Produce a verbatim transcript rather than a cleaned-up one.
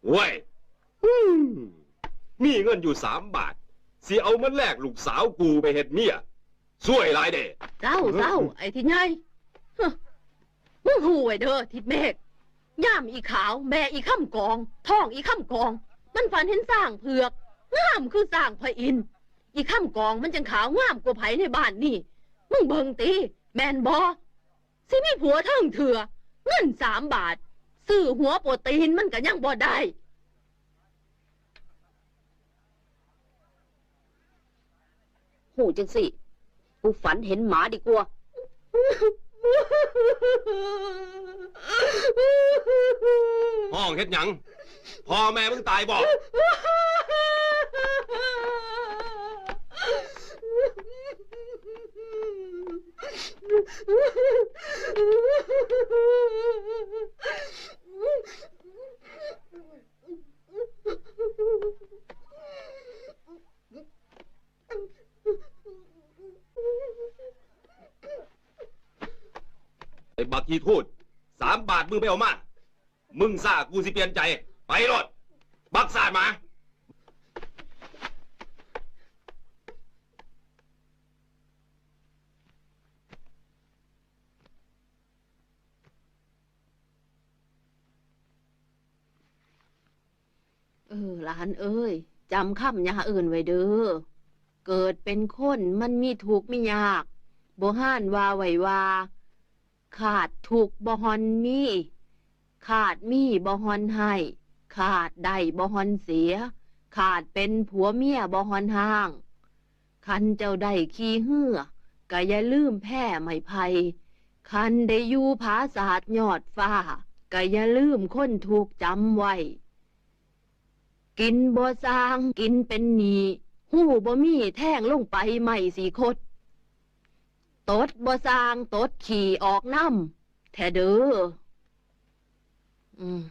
เว้ย อืม มีเงินอยู่สามบาท สิเอามาแลกลูกสาวกูไปเฮ็ดเมีย ซวยหลายเด้ เจ้า เจ้า ไอ้ทิดใหญ่ ฮะ มึงฮู้ไว้เด้อ ทิดเมฆ ยามอีขาว แม่อีคำกอง ท้องอีคำกอง มันฝันเห็นช้างเผือก งามคือช้างพระอินทร์ อีคำกองมันจั่งขาวงามกว่าไผในบ้านนี่ มึงเบิ่งติ แม่นบ่ สิมีผัวเถิงเทื่อ เงินสามบาท ซื้อหัวโปรตีนมันก็ยังบ่ได้ ฮู้จั่งซี้ กูฝันเห็นหมาดีกว่า ฮ้องเฮ็ดหยัง พ่อแม่มึงตายบ่ ไอ้บักขี้ทูด สามบาทมึงไปเอามา มึงซ่ากูสิเปลี่ยนใจ ไปโลด บักซ่าหมา เออ หลานเอ้ย จำคำย่าเอิ้นไว้เด้อ เกิดเป็นคนมันมีทุกข์มียาก โบราณว่าไว้ว่า ขาดทุกข์บ่ฮอนมี ขาดมีบ่ฮอนไห้ ขาดได้บ่ฮอนเสีย ขาดเป็นผัวเมียบ่ฮอนฮ้าง คันเจ้าได้ขี่เฮือ ก็อย่าลืมแพไม้ไผ่ คันได้อยู่ผาสาดยอดฟ้า ก็อย่าลืมคนทุกข์จำไว้ กินบ่ซ่าง กินเป็นหนี้ ฮู้บ่มีแทงลงไปไม้สิคด ตดบ่ซ่าง ตดขี้ออกนำ แท้เด้อ อืม